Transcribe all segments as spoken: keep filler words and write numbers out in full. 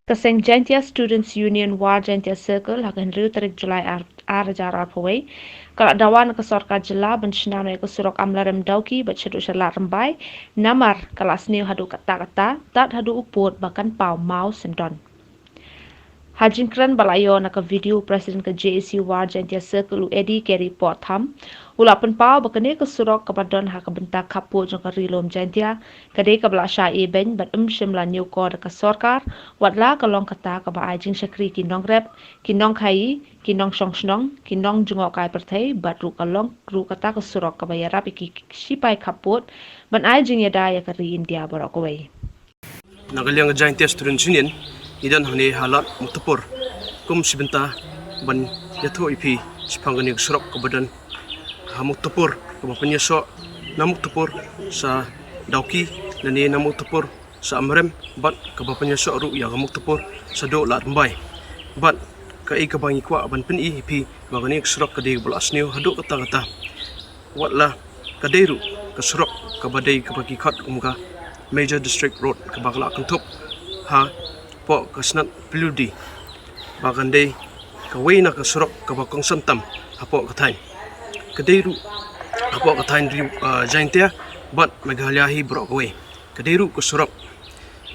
Ka seng Jaintia Students Union War Jaintia Circle ha ka hynriew tarik July ar, ar hajar arphew wei ka la dawa na ka sorkar jylla ban shna noh ïa ka surok Amlarem Dawki bad shaduh sha Lad Rymbai, namar ka la sniew haduh katta katta, tad haduh u pud ba kan paw maw syndon. Ha jingkren ba la ïoh na ka video, President ka J A C War Jaintia Circle u Eddie Kerry Pohtham u la pynpaw ba kane ka surok kaba don ha ka bynta khappud jong ka Ri Lum Jaintia ka dei kaba la shah ibeiñ bad ym shym la ñiewkor da ka sorkar, wat la ka long kata kaba ai jingshakri ki nongrep, ki nongkhaïi, ki nongshong shnong, ki nongjngohkai pyrthei, bad ruh ka long ruh kata ka surok kaba ïarap ïa ki sipai khappud ban ai jingïada ïa ka ri India baroh kawei. Na ka liang ka Jaintia Students Union, ngi don hangne ha Lad Muktapur kum shi bynta ban ïathuh ïa phi shaphang kane ka surok kaba don ha Muktapur, kaba pynïasoh na Muktapur sha Dawki, lane na Muktapur sha Amlarem, bad kaba pynïasoh ruh ïa ka Muktapur shaduh Lad Rymbai. Bad kaei kaba ngi kwah ban pyni ïa phi ba kane ka surok ka dei kaba la sniew haduh katta katta. Wat la ka dei ruh ka surok kaba dei kaba ki khot kum ka Major District Road kaba ka la kynthup hapoh ka shnat Paliurdi ba kan dei kawei na ka surok kaba kongsan tam hapoh ka thaiñ. Ka dei ruh hapoh ka thaiñ Ri, ah, Jaintia bad Meghalaya hi baroh kawei. Ka dei ruh ka surok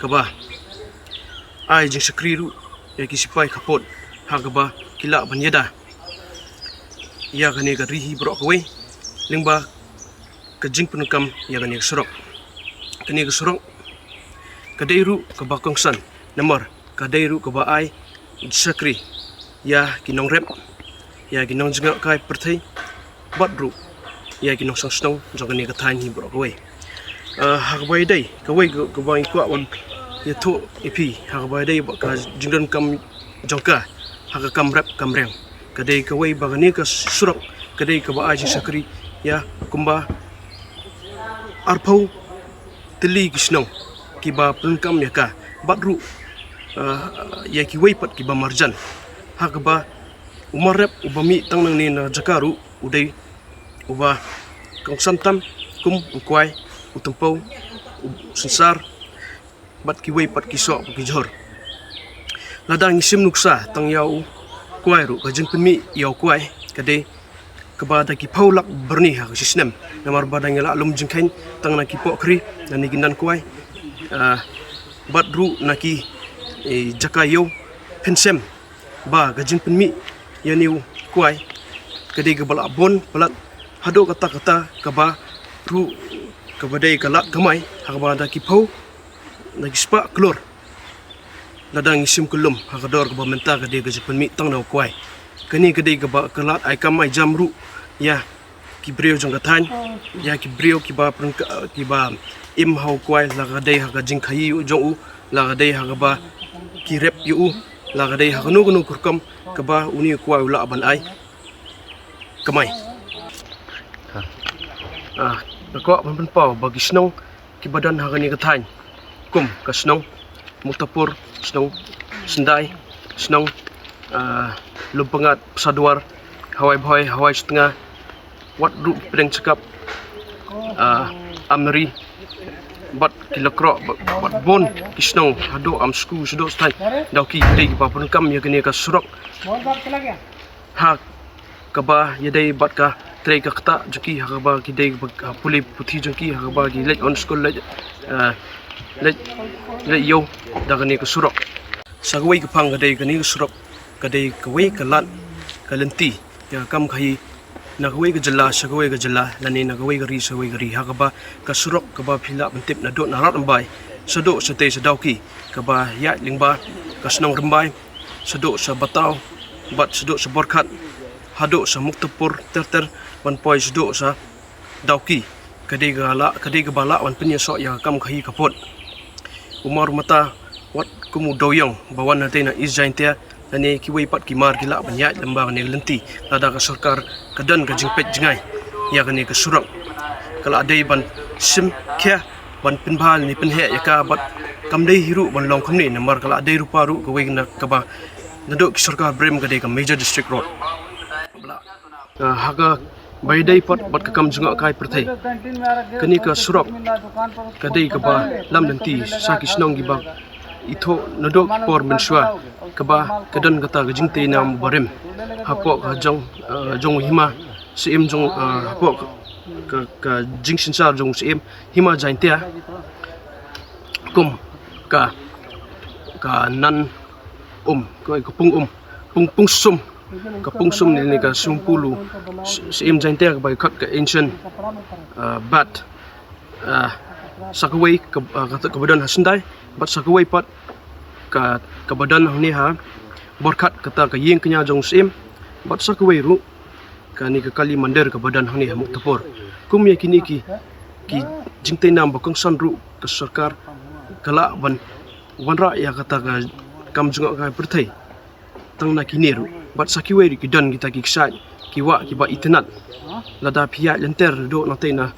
kaba ai jingshakri ruh ïa ki sipai khappud ha kaba ki lah ban ïada ïa kane ka ri hi baroh kawei lyngba ka jingpyndonkam ïa kane ka surok. Kane ka surok ka dei ruh kaba kongsan, namar ka dei ruh kaba ai shakri ïa ki nongrep, ïa ki nongjngohkai pyrthei, bad ruh ïa ki nongshong shnong jong kane ka thaiñ hi baroh kawei. Ah, ha kaba ïadei kawei ka, kaba ngi kwah ban ïathuh ïa phi, ha kaba ïadei bad ka jingdonkam jong ka ha ka kam rep kam riang, ka dei kawei ba kane ka surok ka dei kaba ai jingshakri ïa kumba arphew tylli ki shnong kiba pyndonkam ïa ka, bad ruh, ah, ïa kiwei pat kiba marjan, ha kaba u mar rep uba mih tang nangne na jaka ruh u dei uba kongsan tam kum u kwai, u tympew, u synsar, bad kiwei pat ki soh bad ki jhur. Lada ngi shim nuksa tang ïa u kwai ruh, ka jingpynmih ïa u kwai ka dei kaba da ki phew lak byrni ha ka shi snem, namar ba da ngi la lum jingkheiñ tang na ki pohkhri, na ki nan kwai, ah, bad ruh na ki, eh, jaka ïew, phin shem ba ka jingpynmih ïa une u kwai ka dei kaba la bun palat haduh katta katta, kaba ruh kaba dei ka lad kamai ha kaba da ki phew, da ki spah klur. Lada ngi shim kyllum ha ka dor kaba mynta ka dei ka jingpynmih tang na u kwai. Kane ka dei kaba ka lad ai kam ai jam ruh ïa ki briew jong ka thaiñ, ïa ki briew kiba pyrka, kiba im ha u kwai, la ka dei ha ka jingkhaïi jong u, la ka dei ha kaba ki rep ïa u, la ka dei ha kano kano ka rukom kaba une u kwai u lah ban ai kamai. Ah, nga kwah ban pynpaw ba ki shnong kiba don ha kane ka thaiñ kum ka shnong Muktapur, shnong Syndai, shnong, ah, Lumpyngngad, Psaduar, Hawai Bhoi, Hawai Sutnga, wat ruh Pdeng Chakap, ah, Amneri, bad ki Lakroh, bad, bad bun ki shnong haduh Amsku, shaduh Stai Dawki, ki dei kiba pyndonkam ïa kane ka surok. Ha kaba ïadei bad ka trei ka ktah jong ki, ha kaba ki dei ba ka pule puthi jong ki, ha kaba ki leit on skul, leit, eh, leit, leit ïew da kane ka surok. Sa kawei ka phang ka dei kane ka surok ka dei kawei ka lad ka lynti ïa ka kam khaïi na kawei ka jylla sha kawei ka jylla, lane na kawei ka ri sha kawei ka ri, ha kaba ka surok kaba phi lah ban tip naduh na Lad Rymbai shaduh shatei sha Dawki, kaba ïaid lyngba ka shnong Rymbai shaduh sha Bataw, bad shaduh sha Borkhat, haduh sha Muktapur ter ter, ban poi shaduh sha Dawki, ka dei ka lah, ka dei kaba lah ban pynïasoh ïa ka kam khaïi khappud. U mar u mata wat kum u dewiong ba wan na tei na East Jaintia, lane kiwei pat ki mar ki lah ban ïaid lyngba kane ka lynti, lada ka sorkar ka don ka jingpeit jngai ïa kane ka surok. Ka lah dei ban shim khia ban pynbha ne pynheh ïa ka, bad kam dei hi ruh ban long kumne, namar ka lah dei ruh pa ruh kawei na kaba naduh ki sorkar brem ka dei ka Major District Road. Ah, ha kaba ïadei pat bad ka kam jngohkai pyrthei, kane ka surok ka dei kaba lam lynti sa ki shnong kiba Ithuh naduh ki por mynshuwa kaba ka don kata ka jingtei nam barim hapoh ka jong, eh, jong u hima syiem jong, eh, hapoh ka, ka jingsynshar jong u syiem hima Jaintia, kum ka, ka nan um, ka, ka pung um, pung, pung sum, ka pung sum ne, ne ka sum pulu, s-, syiem Jaintia kaba khot ka ancient, uh, bat, uh, sa kawei ka, uh, ka, kaba don ha Sendai, bad sa kawei pat ka, kaba don hangne ha Borkhat kata ka ïing kñia jong u syiem, bad sa kawei ruh kane ka Kali Mandir kaba don hangne ha Muktapur. Kum ïa kine ki, ki jingtei nam ba kongsan ruh ka sorkar ka lah ban wanrah ïa kata ka kam jngohkai pyrthei. Tang na kine ruh bad sa kiwei ruh ki don kita ki kshaid ki wah kiba itynnad. Lada phi ïaid lynter naduh nangtei na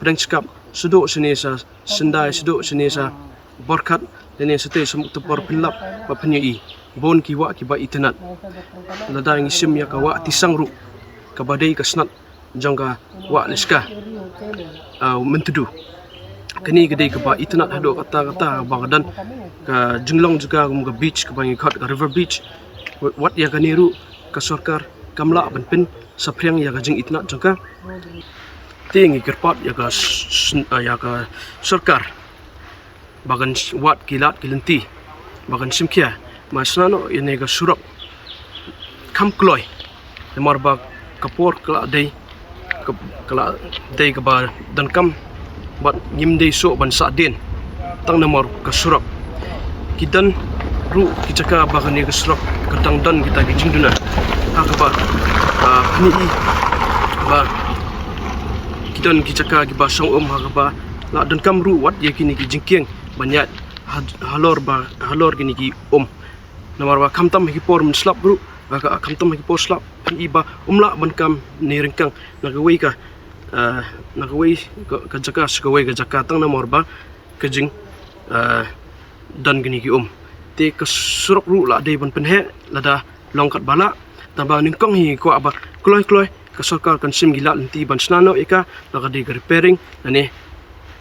Pdeng Skap, shaduh shane sa Sendai, shaduh shane sa Borkhat, lane shatei sa Muktapur, phin lap ba phin ïohi bun ki wah kiba itynnad. Lada ngi shim ïa ka wah Tisang ruh kaba dei ka snat jong ka wah Leshka, ah, Myntdu. Kane ka dei kaba itynnad haduh katta katta ba ka don ka jinglong jaka kum ka beach kaba ngi khot ka river beach. Wat ïa kane ruh ka sorkar kam lah ban pynsaphriang ïa ka jingitynnad jong ka. Te ngi kyrpad ïa ka s-, s-, ïa ka sorkar ba kan s-, wad ki lad ki lynti ba kan shim khia ban shna noh ïa kane ka surok kham kloi. Namar ba ka por ka la dei, ka, ka la dei kaba donkam bad ngim dei shuh ban sah dien tang namar ka surok. Ki don ruh ki jaka ba kane ka surok ka dang don kita ki jingduna ha kaba, ah, pynïohi ba ki don ki jaka kiba shong um ha kaba la donkam ruh wat ïa kine ki jingkieng ban ïaid ha, halor ba, halor kine ki um. Namar ba khamtam ha ki por mynslap ruh, ah, ka, khamtam ha ki por slap pynïohi ba um lah ban kam ne ryngkang na kawei ka, ah, na kawei ka, ka jaka sha kawei ka jaka tang namar ba ka jing, ah, don kine ki um. Te ka surok ruh la dei ban pynheh lada long katba lah. Tangba nyngkong hi kwah ba kloi kloi ka sorkar kan shim ki lad lynti ban shna noh ïa ka, la ka dei ka repairing lane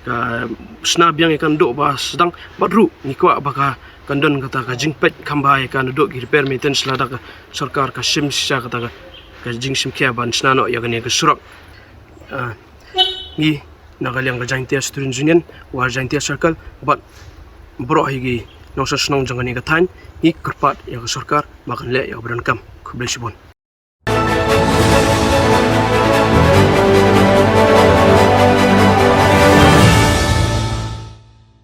ka shna biang ïa ka naduh ba sdang. Bad ruh ngi kwah ba ka kan don kata ka jingpeit kham bha ïa ka naduh ki repair maintenance lada ka sorkar ka shim shisha kata ka, ka jingshim khia ban shna noh ïa kane ka surok. Ah, ngi na ka liang ka Jaintia Students' Union Upper Jaintia Circle bad baroh hi ki nongshong shnong jong kane ka thaiñ ngi kyrpad ïa ka sorkar ba kan leh ïa kaba donkam. Khublei shibun.